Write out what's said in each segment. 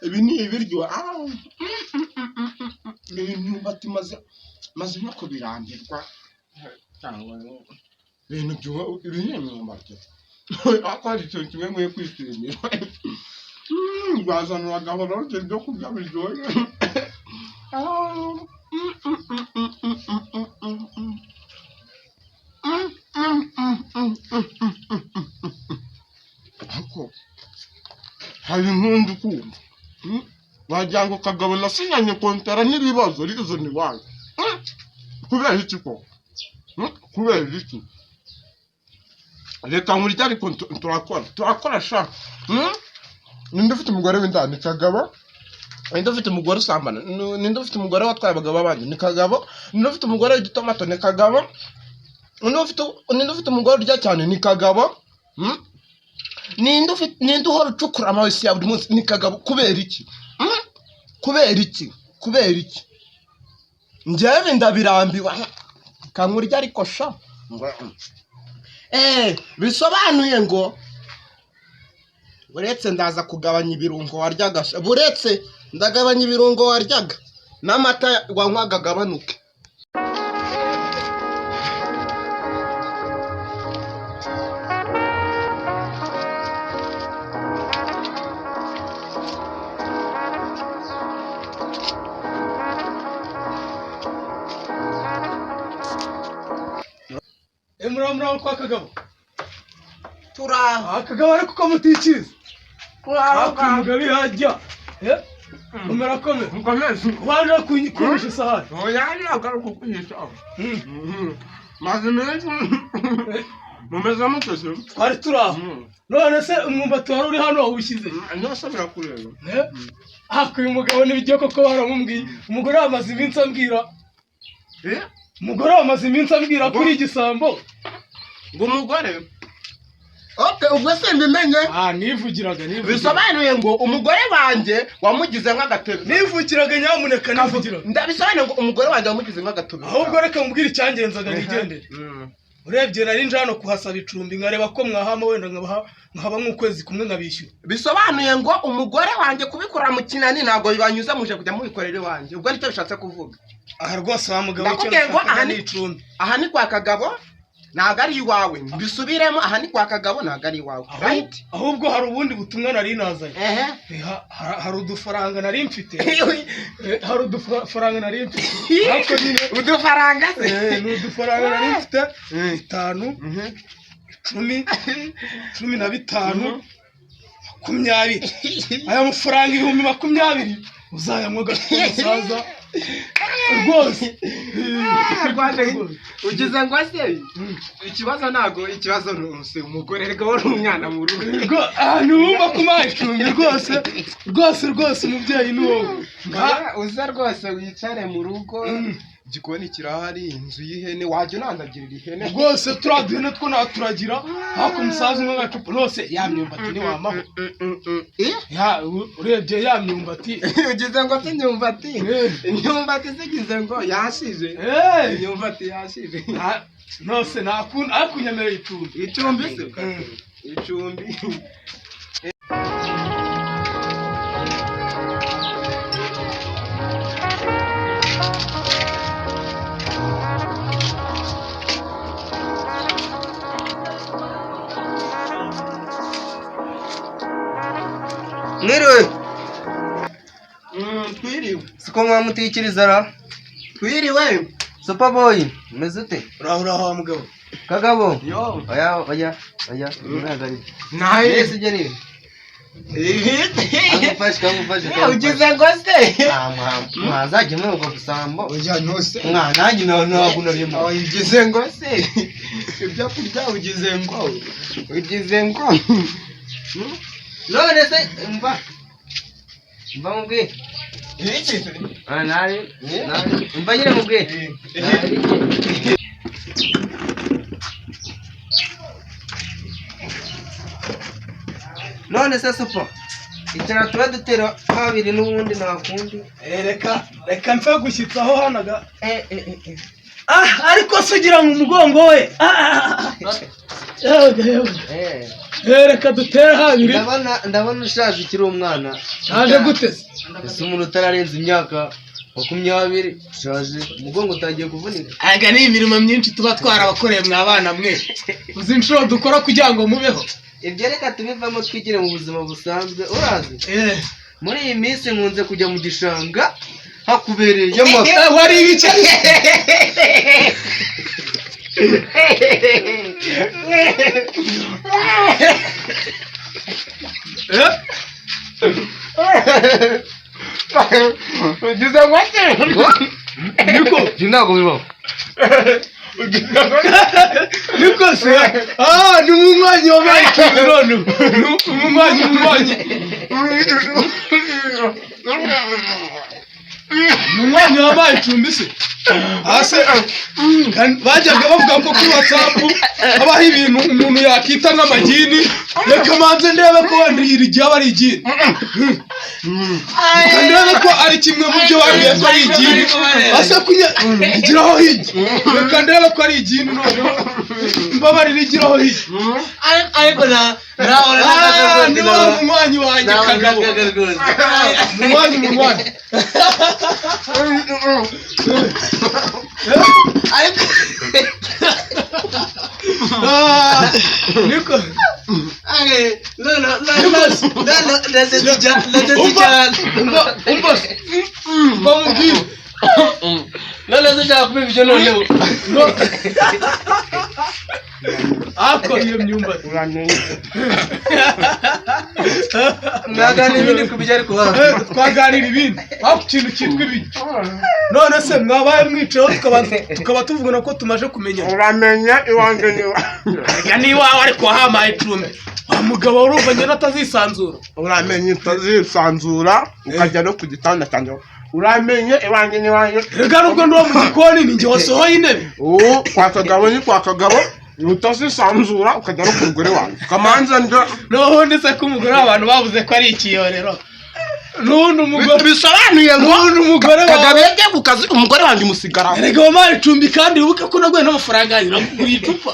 Ibi ni ibiryo. Ah, iyi myumbati maze no kubirambirwa, cyangwa ibintu ibi ni imyumbati, ariko hari ikintu kimwe nkwiye kwishimira. Rwazanura gahoro rurya ibyo kurya biryoshye. Ah, Ariko hari impundu kumva. Wagira ngo Kagabo nasinyanye kontara n'ibibazo rizo ni wanyu. Kubera iki koko? Kubera iki? Reka nkurye, ariko turakora, turakora sha. Ninde ufite umugore w'indaya? Ni Kagabo. Ninde ufite umugore usambana? Ninde ufite umugore watwaye abagabo b'abandi? Ni Kagabo. Ninde ufite umugore w'igitomato? Ni Kagabo. Ninde ufite umugore urya cyane? Ni Kagabo. Ninde uhora ucukura amawesi ya buri munsi? Ni Kagabo. Kubera iki? Kubera iki? Kubera iki? Njyewe ndabirambiwe. Kankurya ariko sha. Bisobanuye ngo buretse ndaza kugabanya ibirungo waryaga sha. Buretse ndagabanya ibirungo waryaga n'amata wanywaga agabanuke. Muraba muraba kwa Kagabo. Turaho. Ah, Kagabo, ariko ko mutikiza? Turaho. Hakuno umugabo yajya. Komera, komera. Mukomeze. Waje kunyisha isahani. Oya, ntabwo ari ukukwihisha. Maze iminsi mumeze mute se? Twari turi aho. None se umwumbati wari uri hano wawushyize? Nose birakureba? Ariko uyu mugabo ntibijya koko baramubwiye. Umugore wamaze iminsi ambwira. Umugore wamaze iminsi ambwira kuri igisambo. Ngo umugore? Okay, ubwo simbimenye. Ah, nivugiraga, nivugiraga. Bisobanuye ngo umugore wanjye wamugize nk'agatebe. Nivugiraga, nyamuneka, nivugiraga. Ndabisobanuye ngo umugore wanjye wamugize nk'agatebe. Ahubwo reka mubwire icyangenzaga nigendere. Urebye nari nje hano kuhasaba icumbi, nkareba ko mwahama, wenda nkabaha nkaba nk'ukwezi kumwe nkabishyura. Bisobanuye ngo umugore wanjye kubikora mu kinani ntabwo bibanyuze, muje kujya mubikorera iwanjye. Ubwo nicyo bishatse kuvuga. Aha rwose wa mugabo, icyo Ndakubwiye ngo nashakaga aha ni icumbi. Aha ni kwa Kagabo, ntabwo ari iwawe. Mbisubiremo, aha ni kwa Kagabo, ntabwo ari iwawe. Right? Ahubwo hari ubundi butumwa nari nazanye. Ehe. Hari udufaranga nari mfite. Hari udufaranga nari mfite, ariko nyine Udufaranga se? Ni udufaranga nari mfite: 5, 10, 15, 20. Aya mafaranga 20,000 uzayanywa gato, musaza, rwose. Rwanda, ugize ngo se ikibazo, ntabwo ikibazo ni se umugore, reka wari umwana mu rugo. Ntiwumva ko umpaye icumbi? Rwose, rwose, rwose, umubyeyi ni wowe. Uza rwose wicare mu rugo, igikoni kirahari, inzu y'ihene, wajya unandagirira ihene. Rwose turiya duhene two naturagira, ariko umusaza umwe agacupa rwose, ya myumbati ntiwamaho? Urebye ya myumbati. Ugize ngo se imyumbati? Imyumbati zigize ngo yashije? Imyumbati yashije. Nose ntakunda, ariko unyemereye icumbi. Icumbi se? Icumbi. Mwiriwe. Twiriwe. Siko mwamutikiriza ra? Twiriwe. Superboy, umeze ute? Uraho, uraho wa mugabo. Kagabo. Yo. Oya, oya, oya, ntabwo ari byo. Naye. Mbese ibyo ni kangufashe, kangufashe. Ugize ngo se? Mwazajya mwibuka gusambo. Oya, ntose. Mwa nanjye ntabwo narimo. Ugize ngo se ibyo kurya, ugize ngo None se mva, mva mubwire. Iki? Ah, nari nari, mva nyine mubwire. Nari. None se super, icara tuba dutera habiri n'ubundi nta kundi. Reka, reka mfe gushyitsaho hano ga. Eh, eh, eh, eh. Ah, ariko se ugira ngo umugongo we. Ah, ah, ah. Yewe, yewe. Eh. Reka dutere habiri. Ndabona ushaje ukiri umwana. Shaje gute se? Ese umuntu utararenza imyaka 20 ushaje, umugongo utangiye kuvunika. Aga ni imirimo myinshi tuba twarabakoreye mwa bana mwe. Uzi inshuro dukora kugira ngo mubeho. Ibyo reka tubivamo twigire mu buzima busanzwe, urazi? Muri iyi minsi nkunze kujya mu gishanga hakubereye amafi. Wari ibice. Ugize ngo ate? Niko. Ibyo ntabwo bibaho. Niko se. Ah, ni umunywanyi wa Mike none. Ni umunywanyi. Ni umunywanyi wa Mike icumbi se. Ase bajyaga bavuga ko kuri WhatsApp habaho ibintu umuntu yakita nk'amagini. Reka manze ndebe ko wenda iri ryaba ari igini. Reka ndebe ko ari kimwe mu byo babwiye ko ari igini. Ase kunya igiraho hirya. Reka ndebe ko ari igini noneho. Mbabarira igiraho hirya. Ariko nawe Ah, ni wa munywanyi wanjye Kagabo. Munywanyi munywanyi. Ah, niko. Umva se. Umva mubwire. None se ushaka kuba ibyo noneho? No. Ako iyo myumbati. Mwaganira ibindi ku bijya ariko hafi. Twaganira ibindi aho ku kintu cyitwa ibiryo. None se mwabaye mwicayeho tukaba tuvugana ko tumaje kumenyana. Uramenya iwanjye ni iwanjye. Erega ni iwawe ariko wahampaye icumbi. Wa mugabo urumva njye natazisanzura. Uramenye utazisanzura ukajya no ku gitanda cyanjye. Uramenye iwanjye ni iwanjye. Erega nubwo ndi uwo mu gikoni ni njye wasohoye intebe. Ubu kwa Kagabo ni kwa Kagabo, utazisanzura ukajya no ku mugore wanjye. Kamanza nda. N'ubundi se ko umugore w'abantu bavuze ko ari ikiyorero. N'ubundi umugore Bisobanuye ngo n'ubundi umugore Kagabo wawe. yagiye ku kazi umugore wanjye umusigaraho. Erega wampaye icumbi kandi wibuke ko naguye n'amafaranga yanjye nakuguriye icupa.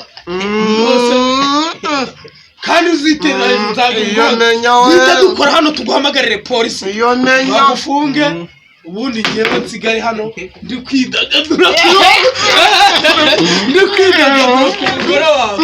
Kandi uziterera hejuru Iyo nzabiguha. menya we. Duhita dukora hano tuguhamagarire polisi. Iyo menya. Bagufunge. Ubundi njyewe nsigare hano ndi kwidagadura. Ndi kwidagadura ku mugore wawe.